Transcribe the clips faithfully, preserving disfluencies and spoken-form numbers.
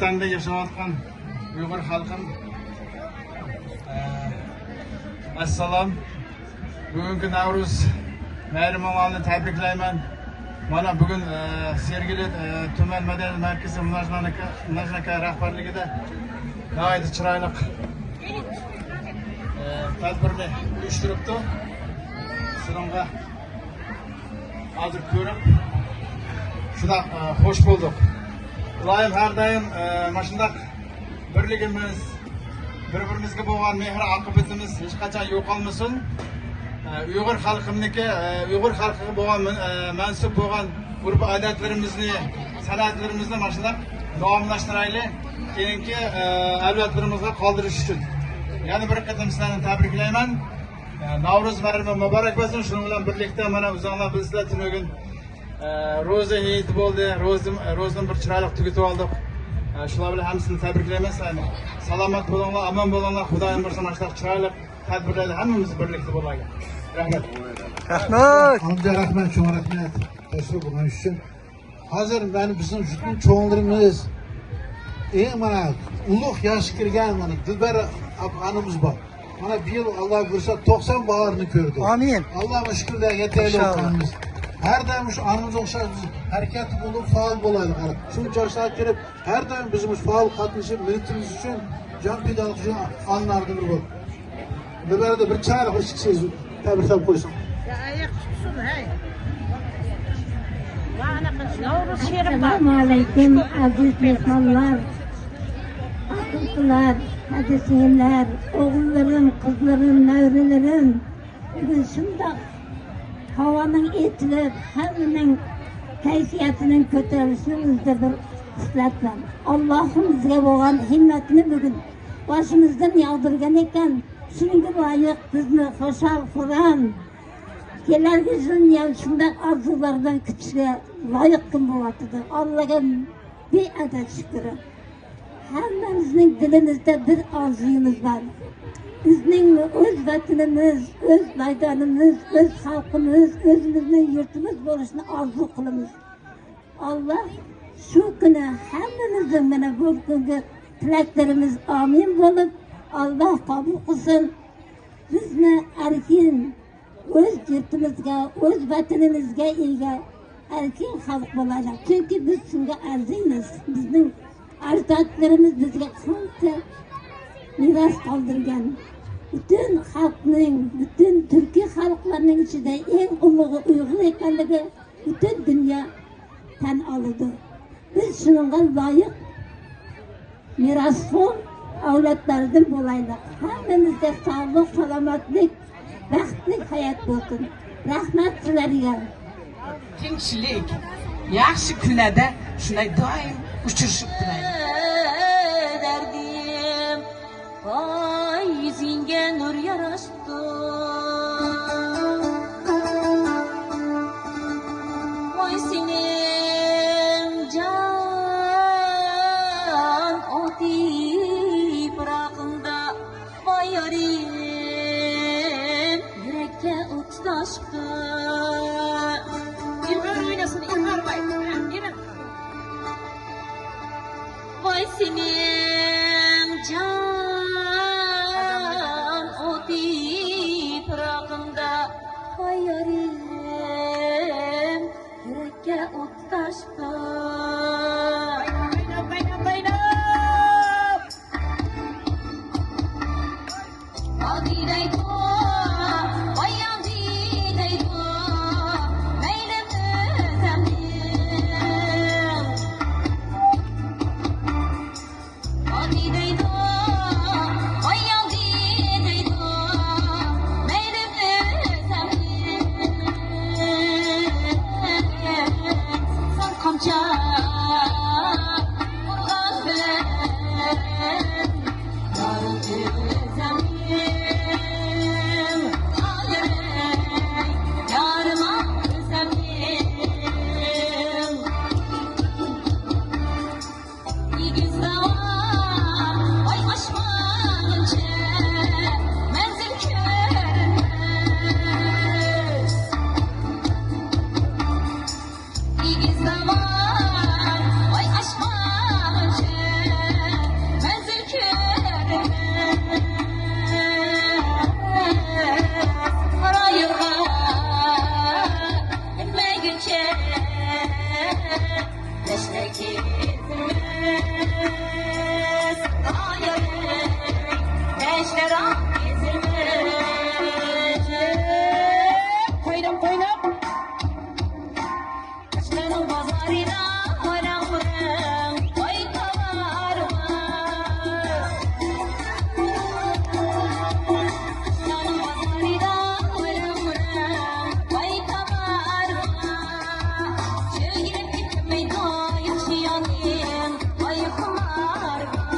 ۋەتەندە ياشاۋاتقان ئۇيغۇر خەلقىم، ئە، ئەسسالام. بۈگۈنكى نەۋرۇز مەيرىمىڭلارنى تەبرىكلەيمەن. مانا بۈگۈن، ئە، سېرگېلى، ئە، تۈمەن مەدەنىيەت مەركىزى مۇناجنانىكا، مۇناجنانىكا رەھبەرلىكىدە ناھايىتى چىرايلىق، ئە، تەدبىرنى ئۇيۇشتۇرۇپتۇ. شۇنىڭغا ھازىر كۆرۈپ، شۇنداق، ئە، خوش بولدۇق. ئىلاھىم، ھەر دائىم، ئە، ماشۇنداق بىرلىكىمىز، بىر-بىرىمىزگە بولغان مېھىر-ئاقىۋىتىمىز ھېچقاچان يوقالمىسۇن. ئە، ئۇيغۇر خەلقىمنىڭكى، ئە، ئۇيغۇر خەلقىگە بولغان مەن-، ئە، مەنسۇپ بولغان ئۆرپ-ئادەتلىرىمىزنى، سەنئەتلىرىمىزنى ماشۇنداق داۋاملاشتۇرايلى. كېيىنكى، ئە، ئەۋلادلىرىمىزغا قالدۇرۇش ئۈچۈن. يەنە بىر قېتىم سىلەرنى تەبرىكلەيمەن. ئە، ناۋرۇز بايرىمى مۇبارەك بولسۇن. شۇنىڭ بىلەن بىرلىكتە مانا ئۆزۈڭلار بىلىسىلەر، تۈنۈگۈن، ئە، روزا ھېيتى بولدى. روزىنى، روزىنى بىر چىرايلىق تۈگىتىۋالدۇق. ئە، شۇلار بىلەن ھەممىسىنى تەبرىكلەيمەن سىلەرنى. سالامەت بولۇڭلار، ئامان بولۇڭلار. خۇدايىم بۇيرۇسا مۇشۇنداق چىرايلىق تەدبىرلەردە ھەممىمىز بىرلىكتە بولايلى. رەھمەت. رەھمەت. ئامىنجان، رەھمەت، چوڭ رەھمەت تەشرىپ بۇيرۇغىنىڭىز ئۈچۈن. ھازىر مانا بىزنىڭ پۈتۈن چوڭلىرىمىز، ئەڭ مانا ئۇلۇغ ياشقا كىرگەن مانا دىلبەر ئاپ-، ئانىمىز بار. مانا بۇ يىل ئاللا بۇيرۇسا توقسان باھارنى كۆردى. ئامىن. ئاللاغا شۈكۈرلەر يېتەيلى ئىنشاللا. ئوتقانىمىز. ھەر دائىم شۇ ئانىمىزغا ئوخشاش بىز ھەرىكەتتە بولۇپ، پائال بولايلى. قاراپ، شۇنچە ياشلار كىرىپ، ھەر دائىم بىزمۇ پائال قاتنىشىپ، مىللىتىمىز ئۈچۈن جان پىدالىق قىلغان ئانىلاردىن بىرى بولدى. بۇ يەردە بىر چىرايلىق ئىككى سۆز تەبرىكلەپ قويساڭ. ئەسسالامۇ ئەلەيكۇم، ئەزىز مېھمانلار، ئاكا-ئۇكىلار، ھەدە-سىڭىللەر، ئوغۇللىرىم، قىزلىرىم، نەۋرىلىرىم. بۈگۈن شۇنداق ھاۋانىڭ ئېچىلىپ، ھەممىنىڭ كەيپىياتىنىڭ كۆتۈرۈلۈشىنىڭ ئۆزىدە بىر خىسلەت بار. ئاللاھىم بىزگە بولغان ھىممەتنى بۈگۈن باشىمىزدىن ياغدۇرغان ئىكەن. شۇنىڭغا لايىق بىزنى خۇشال-خۇرام، كېلەركى يىلنى يەنە شۇنداق ئارزۇلار بىلەن كۈتۈشكە لايىق كۈن بولۇۋاتىدۇ. ئاللاغا بىئادەت شۈكرى. ھەممىمىزنىڭ دىلىمىزدە بىر ئارزۇيىمىز بار. بىزنىڭ ئۆز ۋەتىنىمىز، ئۆز مەيدانىمىز، ئۆز خەلقىمىز، ئۆزىمىزنىڭ يۇرتىمىز بولۇشىنى ئارزۇ قىلىمىز. ئاللا شۇ كۈنى ھەممىمىزنىڭ مانا بۇ كۈنگە تىلەكلىرىمىز ئامىن بولۇپ، ئاللا قوبۇل قىلسۇن. بىزنى ئەركىن ئۆز يۇرتىمىزغا، ئۆز ۋەتىنىمىزگە ئىگە ئەركىن خەلق بولايلى. چۈنكى بىز شۇنىڭغا ئەرزىيمىز. بىزنىڭ ئەجدادلىرىمىز بىزگە قانچە مىراس قالدۇرغان. پۈتۈن خەلقنىڭ، پۈتۈن تۈركىي خەلقلەرنىڭ ئىچىدە ئەڭ ئۇلۇغى ئۇيغۇر ئىكەنلىكى پۈتۈن دۇنيا تەن ئالىدۇ. بىز شۇنىڭغا لايىق مىراسخور ئەۋلادلاردىن بولايلى. ھەممىمىزگە ساغلىق، سالامەتلىك، بەختلىك ھايات بولسۇن. رەھمەت سىلەرگە. تىنچلىق، ياخشى كۈنلەردە شۇنداق دائىم ئۇچرىشىپ تۇرايلى. دەردىم، ۋاي يۈزۈڭگە نۇر ياراشتى. ۋاي سېنىڭ جان ئوتى پىراقىڭدا، ۋاي يارىم، يۈرەككە ئوت تۇتاشتى. ئىلغار ئوينىسۇن، ئىلغار باي. ۋاي سېنىڭ جان ئوتى پىراقىڭدا، ۋاي يارىم، يۈرەككە ئوت تۇتاشتى. قويناپ، قويناپ. قىشلارنىڭ بازارىدا ۋاراڭ-ۋۇراڭ، ئاي تاۋار بار. قىشلارنىڭ بازارىدا ۋاراڭ-ۋۇراڭ، ئاي تاۋار بار. چۆگىلەپ كەتمەيدۇ ياخشى يانىڭ، ئاي خۇمار بار.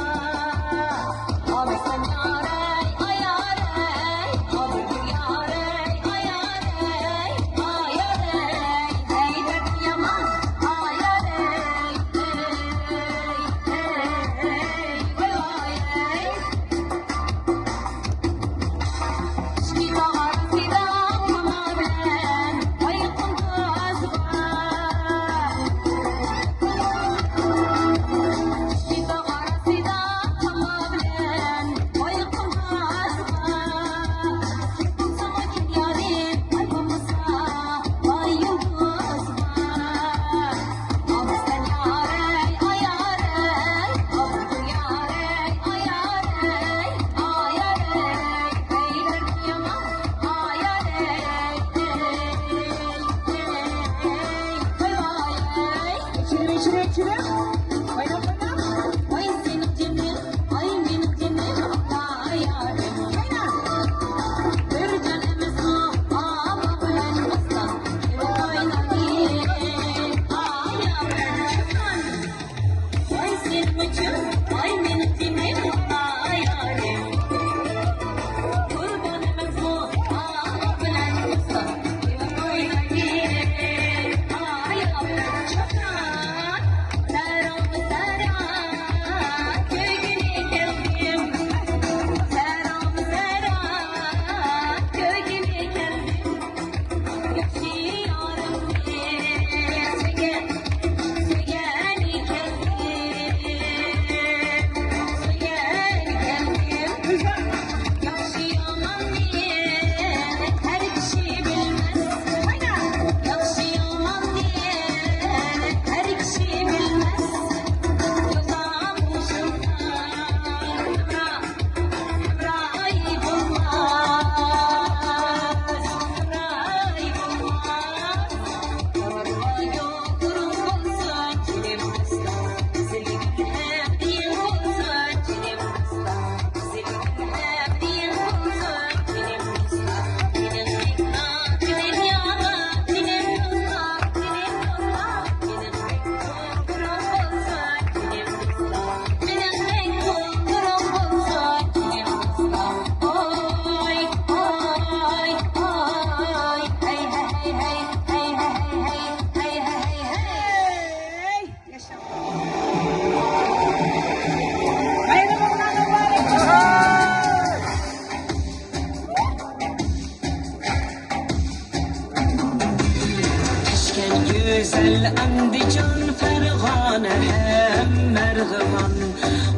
تاشكەنت، گۈزەل ئەندىجان، پەرغانە ھەم مەرغىمان،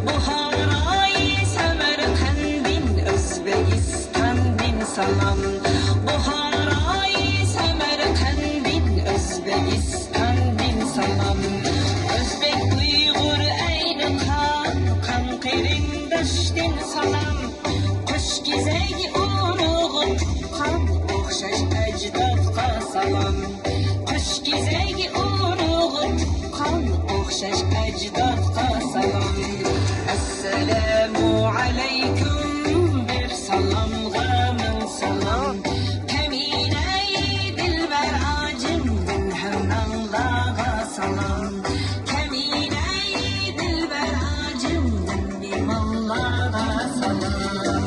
بۇخارايى سەمەرقەندىن، ئۆزبېكىستاندىن سالام. بۇخارايى سەمەرقەندىن، ئۆزبېكىستاندىن سالام. ئۆزبېك، ئۇيغۇر، ئەينى قان، قان قېرىنداشتىن سالام. قۇش كېزەك ئۇرۇغۇ تۇغقان ئوخشاش ئەجدادقا سالام. قۇش كېزەك ئۇرۇغۇ تۇغقان ئوخشاش ئەجدادقا سالام. ئەسسالامۇ ئەلەيكۇم، بىر سالامغا مىڭ سالام. كەمىنەي دىلبەر ھاجىمدىن ھەمماڭلارغا سالام. كەمىنەي دىلبەر ھاجىمدىن مېھمانلارغا سالام.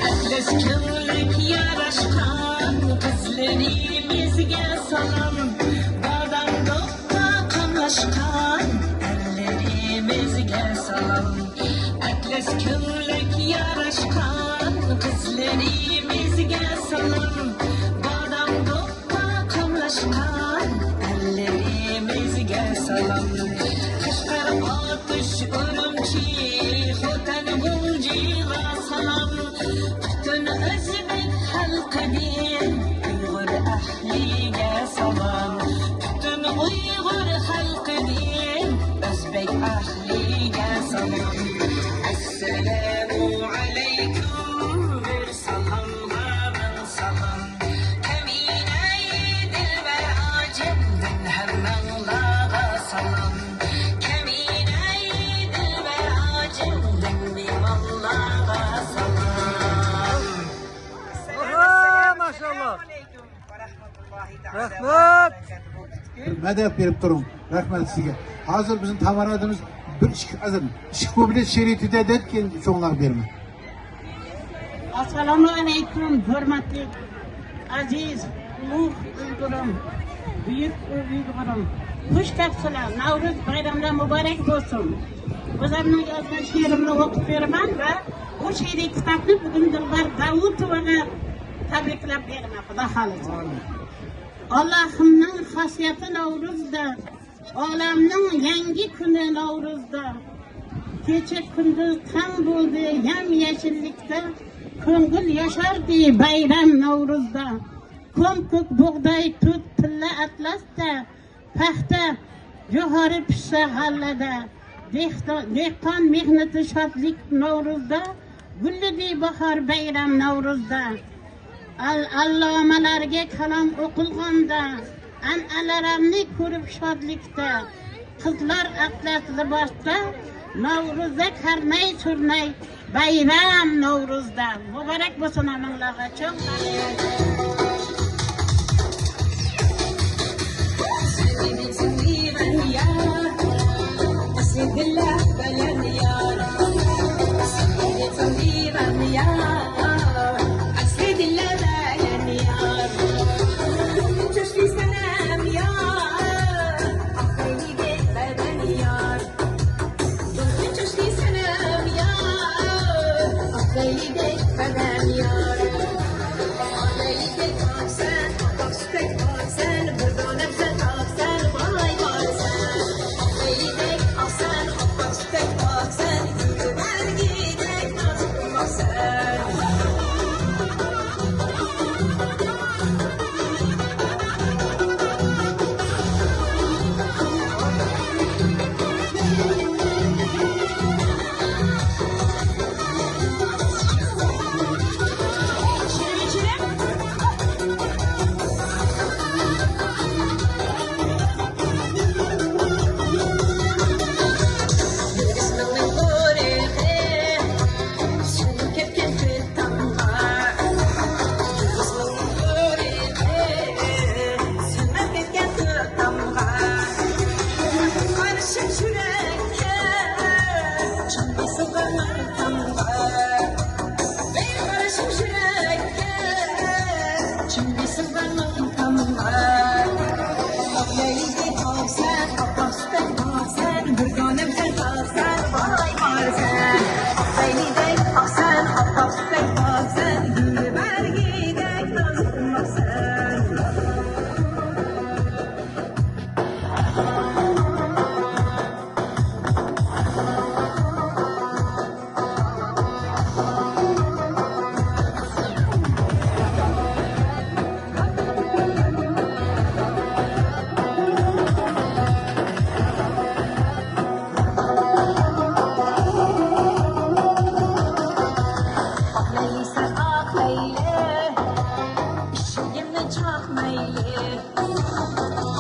ئەتلەس كۆڭلەك ياراشقان قىزلىرىمىزگە سالام. بادام دوپپا قاملاشقان ئەرلىرىمىزگە سالام. ئەتلەس كۆڭلەك ياراشقان قىزلىرىمىزگە سالام. بادام دوپپا قاملاشقان ئەرلىرىمىزگە سالام. قەشقەر، ئاتۇش، ئۈرۈمچى، خوتەن، غۇلجىغا سالام. پۈتۈن ئۆزبېك خەلقىدىن ئۇيغۇر رەھمەت! بىر مەدەت بېرىپ تۇرۇڭ. رەھمەت سىزگە. ھازىر بىزنىڭ تامارادىمىز بىر ئىككى، ھازىر ئىككى كۇپلېت شېرىتىدە دەپ كېيىن چوڭلارغا بېرىمەن. ئەسسالامۇ ئەلەيكۇم، ھۆرمەتلىك، ئەزىز، ئۇلۇغ ئۇيغۇرۇم، بۈيۈك ئۇيغۇرۇم. خۇش كەپسىلەر، نەۋرۇز بايراملار مۇبارەك بولسۇن. ئۆزۈمنىڭ يازغان شېئىرىمنى ئوقۇپ بېرىمەن ۋە بۇ شېئىرىي كىتابنى بۈگۈن دىلبار داۋۇتوۋاغا تەبرىكلەپ بېرىمەن، خۇدا خالىسا. ئاللاھىمنىڭ خاسىيىتى نەۋرۇزدا، ئالەمنىڭ يەڭگى كۈنى نەۋرۇزدا. كېچە كۈندۈز تەڭ بولدى يەم يېشىللىكتە، كۆڭۈل ياشاردى بايرام نەۋرۇزدا. كۆم كۆك بۇغداي، توت، تىللا ئەتلەستە، پەختە جوھىرى پىشسا غەللىدە، دېھقا-، دېھقان مېھنىتى شادلىق نەۋرۇزدا، گۈللىدى باھار بايرام نەۋرۇزدا. ئال-، ئاللامىلەرگە كالام ئوقۇلغاندا، ئەنئەنىلەرنى كۆرۈپ شادلىقتا، قىزلار ئەتلەس لىباستا، نەۋرۇزدا كەرنەي سۈرنەي بايرام نەۋرۇزدا. مۇبارەك بولسۇن ھەممىڭلارغا چوڭ.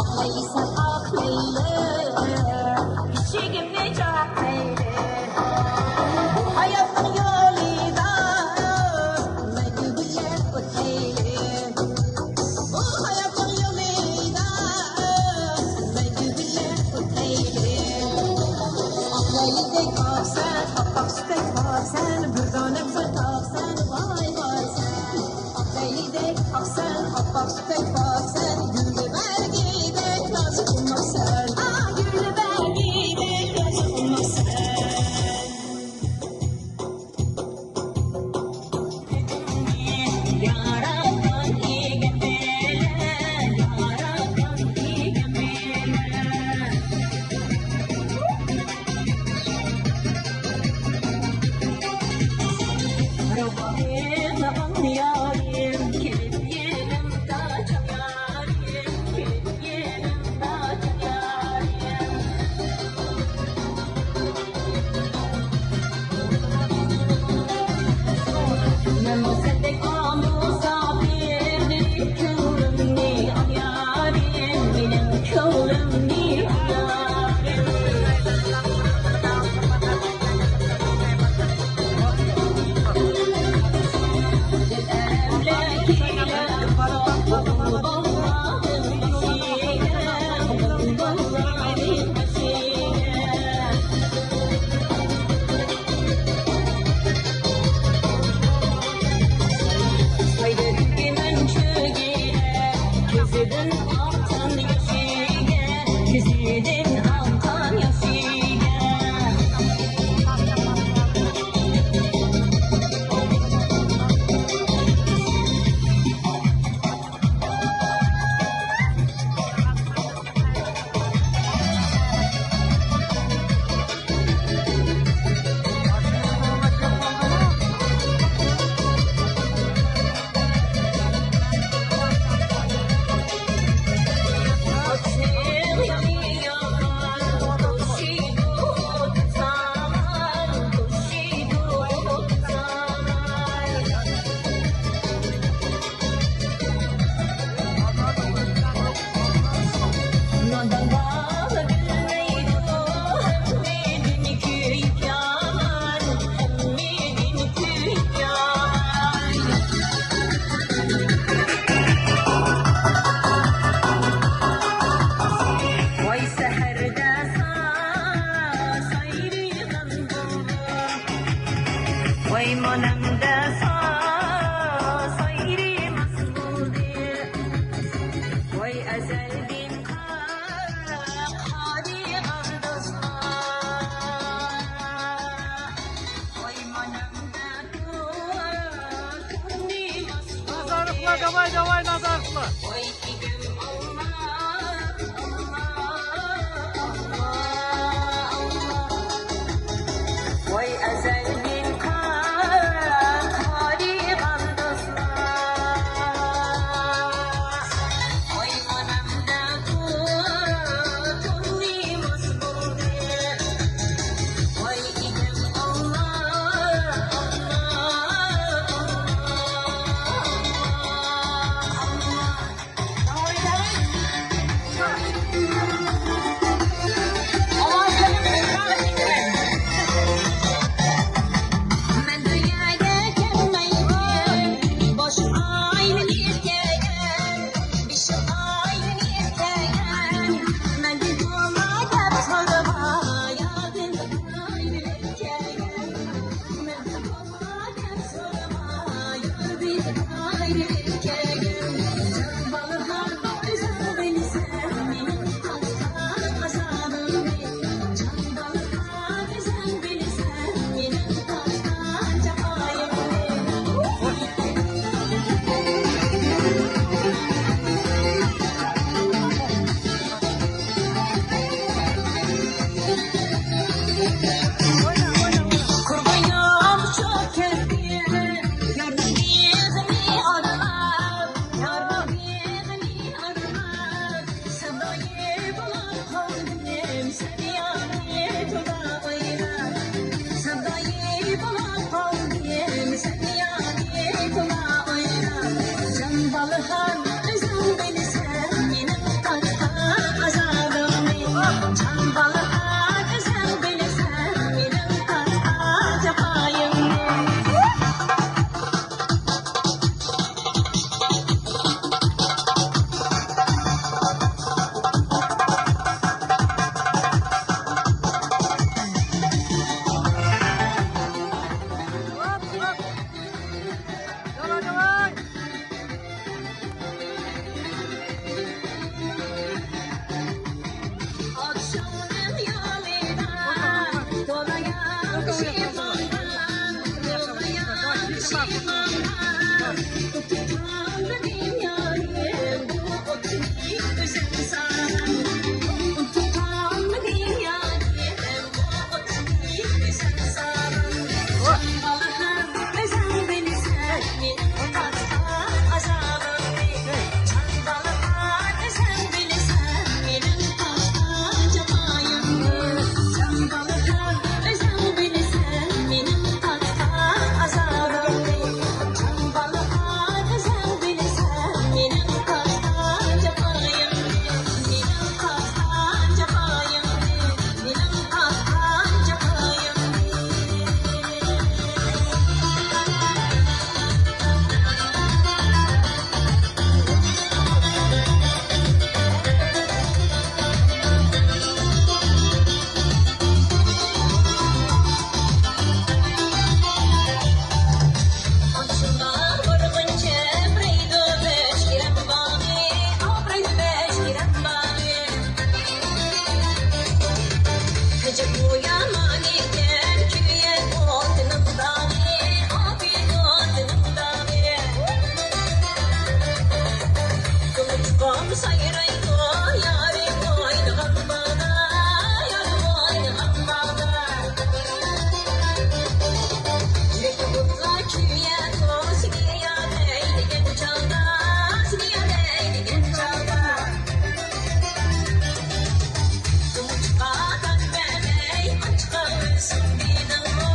ئاقلايسەن ئاق لەيلى، ئىشىكىمنى چاقايلى. بۇ ھاياتنىڭ يولىدا مەڭگۈ بىللە ئۆتەيلى. بۇ ھاياتنىڭ يولىدا مەڭگۈ بىللە ئۆتەيلى. ئاق لەيلىدەك ئاقسەن، ئاپئاق سۈتتەك پاكسەن، بىر دانەم سەن تاپسەن، ۋاي ۋاي سەن. ئاق لەيلىدەك ئاقسەن، ئاپئاق سۈتتەك پاكسەن، گۈل بەرگىدەك نازۇكمۇسەن، ئا، گۈل بەرگىدەك نازۇكمۇسەن. ياراتقان ئىگىم بىلەن، ياراتقان ئىگىم بىلەن. ئاققان ياشىگە، كۆزىدىن ئاققان ياشىگە. ۋاي سەھەردە سا-، سايرىغان بۇلبۇل، ۋاي مانامدا سا-، سايرىماس بولدى، ۋاي ئەزەلدىن قا-، قارىغان دوستلار، ۋاي مانامدا نازارىقلار، داۋاي، داۋاي، نازارىقلار. ۋاي ئەزەلدىن قارىغان دوستلار، ۋاي مانامدا سايرايدۇ يارىم ئوينىغان باغدا، يارىم ئوينىغان باغدا. يۈرەك ئوتلا كۆيەدۇ، سېنى يادلايدىغان چاغدا، سېنى يادلايدىغان چاغدا. تۇمچۇققا دان بەرمەي، ئاچ قالسۇن دېدىڭمۇ،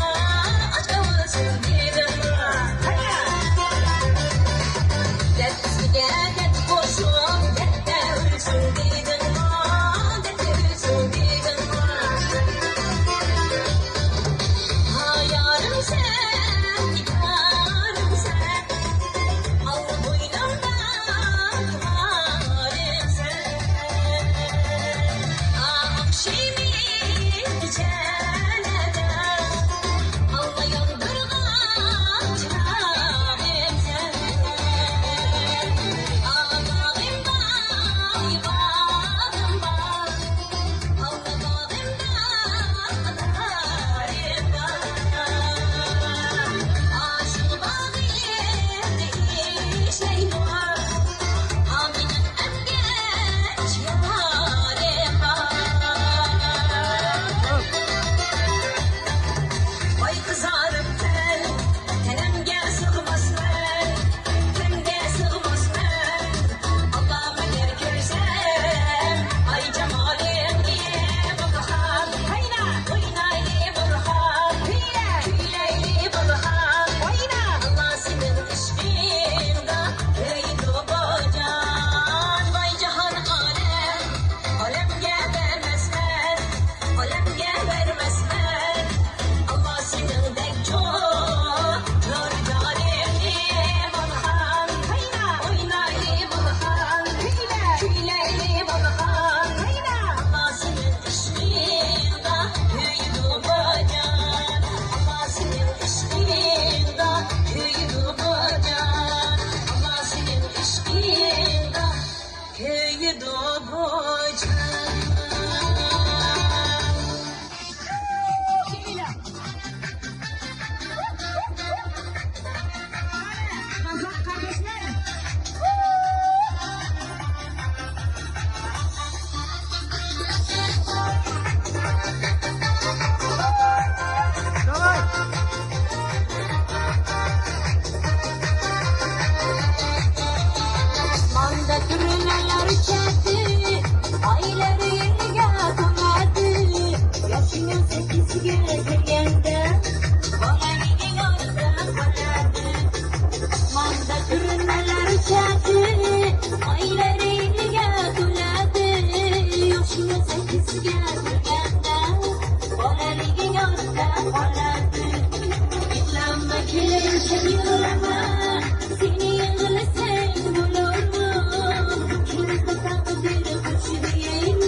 ئاچ قالسۇن دېدىڭمۇ؟ دەپ ئىسمىگە دەپ قوشۇپ، دەپ دەۋرسۇن دېدىڭمۇ، دەپ دەۋرسۇن دېدىڭمۇ؟ ھا يارىم سەن، يارىم سەن. ۋاي قىزارىپ تەن، تەنەمگە سىغماسمەن، تەنگە سىغماسمەن. ئاللامۇ نەر كۆرسەم، ئاي جامالىڭنى بولغان. قاينا! ئوينايلى بولغان. كۈيلە! كۈيلەيلى بولغان. ئوينا! ئاللا سېنىڭ ئىشقىڭدا كۆيىدۇ بۇ جان. ۋاي جاھان ئالەم، ئالەمگە بەرمەسمەن، ئالەمگە بەرمەسمەن. ئاللا سېنىڭدەك چوڭ نۇر جانىمنى بولغان. قاينا! ئوينايلى بولغان. كۈيلە! كۈيلەيلى بولغان. قاينا! ئاللا سېنىڭ ئىشقىڭدا كۆيىدۇ بۇ جان. ئاللا سېنىڭ ئىشقىڭدا كۆيىدۇ بۇ جان. ئاللا سېنىڭ ئىشقىڭدا كۆيىدۇ بۇ جان. قازاق قارداشلار! ئاسماندا تۈرنىلەر چاقتى، ئايلار يەرگە قوناتتى، ياشنىڭ سەككىزگە كىرگەندە، بالىنى ياردا قالاتتى. ئاسماندا تۈرنىلەر چاقتى، ئايلار يەرگە قوناتتى، ياشنىڭ سەككىزگە كىرگەندە، بالىنى ياردا قالاتتى. يىغلىما كېلىنچەك يىغلىما، سېنى يىغلىساڭ بولۇرمۇ؟ كېلىپ تاقدىر قوش دېيىن،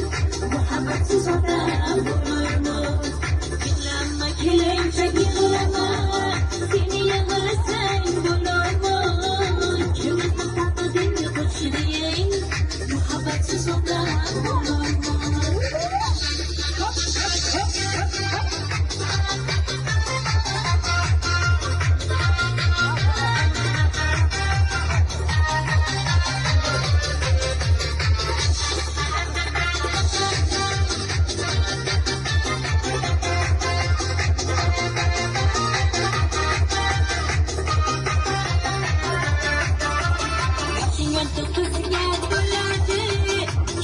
مۇھەببەتسىز ئادەم بولۇرمۇ؟ يىغلىما كېلىنچەك يىغلىما، سېنى يىغلىساڭ بولۇرمۇ؟ كېلىپ تاقدىر قوش دېيىن، مۇھەببەتسىز ئادەم بولۇرمۇ؟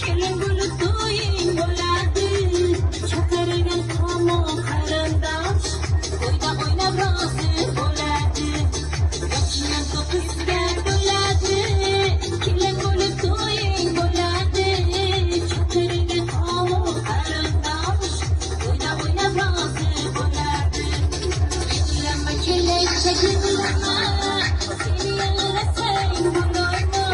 كېلىن بولۇپ تويۇڭ بولاتتى، چاقىرغان قاۋمۇ قېرىنداش، تويدا ئويناپ رازى بولاتتى. ياخشى يانتۇ قىزغا بولاتتى، كېلىن بولۇپ تويۇڭ بولاتتى، چاقىرغان قاۋمۇ قېرىنداش، تويدا ئويناپ رازى بولاتتى. يىغلىما كېلىنچەك يىغلىما، سېنى يىغلىساڭ بولۇرمۇ؟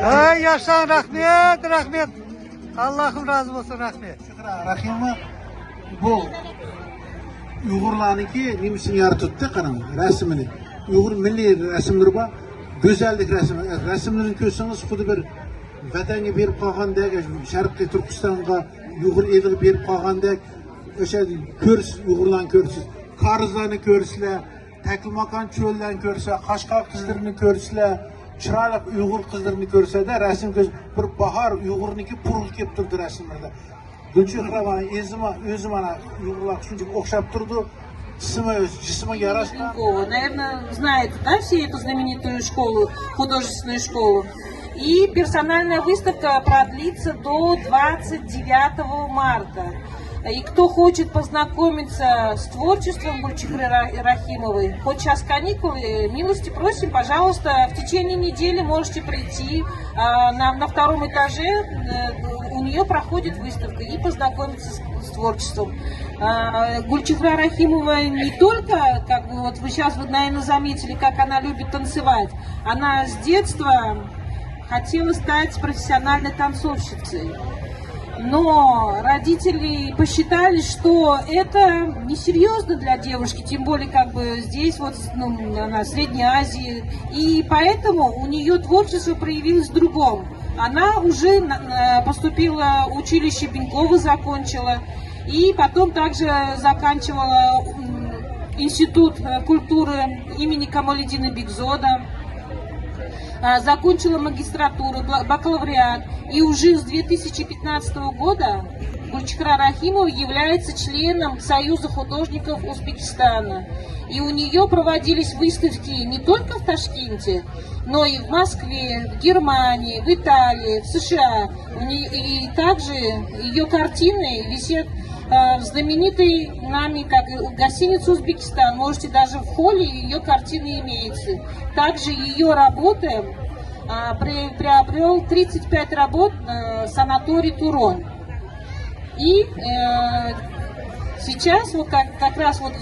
ئەي ياشاڭ، رەھمەت، رەھمەت. ئاللاھىم رازى بولسۇن، رەھمەت. رەھىمە بۇ ئۇيغۇرلارنىڭكى نېمىسىنى يارىتىپتۇ، قاراڭ، رەسىمىنى. ئۇيغۇر مىللىي رەسىملىرى بار، گۈزەللىك رەسىمى. رەسىملىرىنى كۆرسىڭىز، خۇددى بىر ۋەتەنگە بېرىپ قالغاندەك، شەرقىي تۈركىستانغا، ئۇيغۇر ئېلىغا بېرىپ قالغاندەك، ئۆشە كۆرسىز، ئۇيغۇرلارنى كۆرسىز، كارىزلارنى كۆرسىلەر. تەكلىماكان چۆللەرنى كۆرسە، قاشقار قىزلىرىنى كۆرسىلە، چىرايلىق ئۇيغۇر قىزلىرىنى كۆرسە-دە، رەسىم كۆز-، بىر باھار ئۇيغۇرنىڭكى پۇرىلىپ كېلىپ تۇرىدۇ رەسىملەردە. گۈلچېھرە مانا ئۆزى ما-، ئۆزى مانا ئۇيغۇرلارغا شۇنچىلىك ئوخشاپ تۇرىدۇ. ئىسمى ئۆزى، جىسمىگە ياراشقان. Наверное, знаете, да, все эту знаменитую школу, художественную школу. И персональная выставка продлится до двадцать девятого марта. И кто хочет познакомиться с творчеством Гульчехры Ра-, Рахимовой, хоть сейчас каникулы, милости просим, пожалуйста, в течение недели можете прийти. А, на, на втором этаже, э, у нее проходит выставка и познакомиться с, с творчеством. А, Гульчехра Рахимова не только, как бы, вот вы сейчас, вот, наверное, заметили, как она любит танцевать. Она с детства хотела стать профессиональной танцовщицей. Но родители посчитали, что это несерьезно для девушки, тем более как бы здесь, вот, ну, она в Средней Азии. И поэтому у нее творчество проявилось в другом. Она уже на- на- поступила в училище Бенькова, закончила. И потом также заканчивала м, Институт э, культуры имени Камалидина Бигзода. А, закончила магистратуру, бла- бакалавриат. И уже с две тысячи пятнадцатого года Гульчехра Рахимова является членом Союза художников Узбекистана. И у нее проводились выставки не только в Ташкенте, но и в Москве, в Германии, в Италии, в С Ш А. У неё- и также ее картины висят э, в знаменитой нами, как и гостиница «Узбекистан». Можете даже в холле, ее картины имеются. Также ее работы а, при- приобрел тридцать пять работ э, санаторий «Турон». И э, сейчас вот как, как раз вот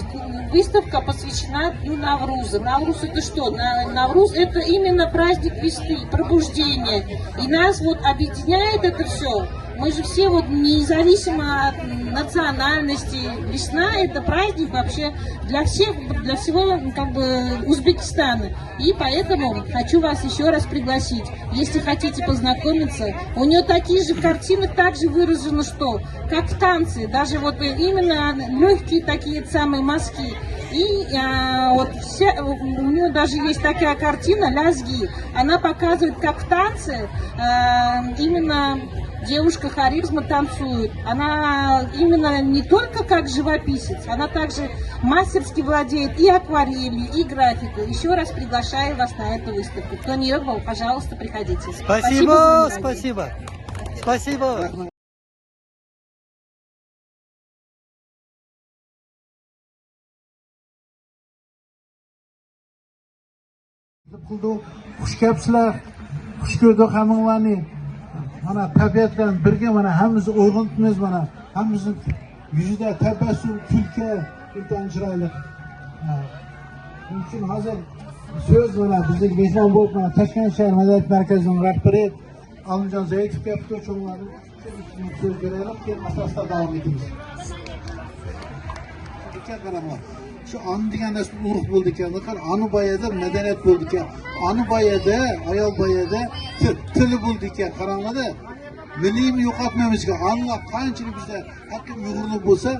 выставка посвящена Дню Навруза. Навруз — это что? На- Навруз — это именно праздник весны, пробуждения. И нас вот объединяет это все. Мы же все вот независимо от национальности. Весна — это праздник вообще для всех, для всего, ну, как бы, Узбекистана. И поэтому хочу вас еще раз пригласить, если хотите познакомиться. У нее такие же картины, также выражено, что как в танце, даже вот э, именно легкие такие самые мазки. И а, вот все, у нее даже есть такая картина «Лязги». Она показывает, как в танце э, именно девушка харизма танцует. Она именно не только как живописец, она также мастерски владеет и акварелью, и графикой. Еще раз приглашаю вас на эту выставку. Кто не был, пожалуйста, приходите. Спасибо, спасибо. Спасибо. قىلدۇق. خۇش كەپسىلەر، خۇش كۆردۇق ھەممىڭلارنى. مانا تەبىئەت بىلەن بىرگە مانا ھەممىمىز ئويغىنىپمىز مانا. ھەممىمىزنىڭ يۈزىدە تەبەسسۇم، كۈلكە، ئىنتايىن چىرايلىق. ھە. شۇنىڭ ئۈچۈن ھازىر سۆز مانا بىزنىڭ مېھمان بولۇپ مانا تاشكەنت شەھەر مەدەنىيەت مەركىزىنىڭ رەھبىرى ئالىمجان زەيىتوف كەپتۇ، چوڭلارنى سۆز بېرەيلى، كېيىن ئاساستا داۋام ئېتىمىز. ئىكەن، قاراڭلار. شۇ ئانا دېگەن نەرسە ئۇرۇق بولىدىكەن. قارا، ئانا بايادا مەدەنىيەت بولىدىكەن. ئانا بايادا، ئايال بايادا تىل، تىلى بولىدىكەن. قاراڭلار-دە، مىللىينى يوقاتمايمىزكەن. ئانىلار قانچىلىك بىزدە ھەقىقىي ئۇيغۇرلۇق بولسا،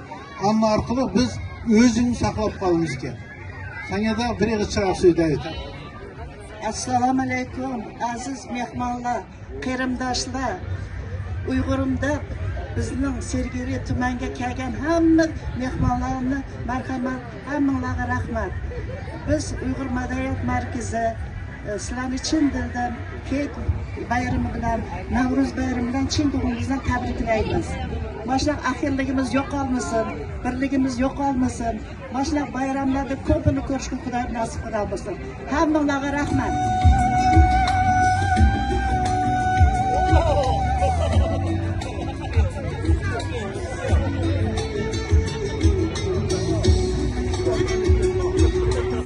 ئانىلار ئارقىلىق بىز ئۆزىمىزنى ساقلاپ قالىمىزكەن. سەن يەنە بىر ئېغىز چىراغ سۆزلەيلى. ئەسسالامۇ ئەلەيكۇم، ئەزىز مېھمانلار. قېرىنداشلار، ئۇيغۇرۇم دەپ بىزنىڭ سىرگىرى تۈمەنگە كەلگەن ھەممە مېھمانلارنى مەرھەمەت، ھەممىڭلارغا رەھمەت. بىز ئۇيغۇر مەدەنىيەت مەركىزى، ئە، سىلەرنى چىن دىلدىن كېيىك بايرىمى بىلەن، نەۋرۇز بايرىمى بىلەن چىن كۆڭلىمىزدىن تەبرىكلەيمىز. ماشۇنداق ئەھلىلىكىمىز يوقالمىسۇن، بىرلىكىمىز يوقالمىسۇن. ماشۇنداق بايراملاردا كوپىنى كۆرۈشكە خۇداي ناسىپ قىلغان بولسۇن. ھەممىڭلارغا رەھمەت.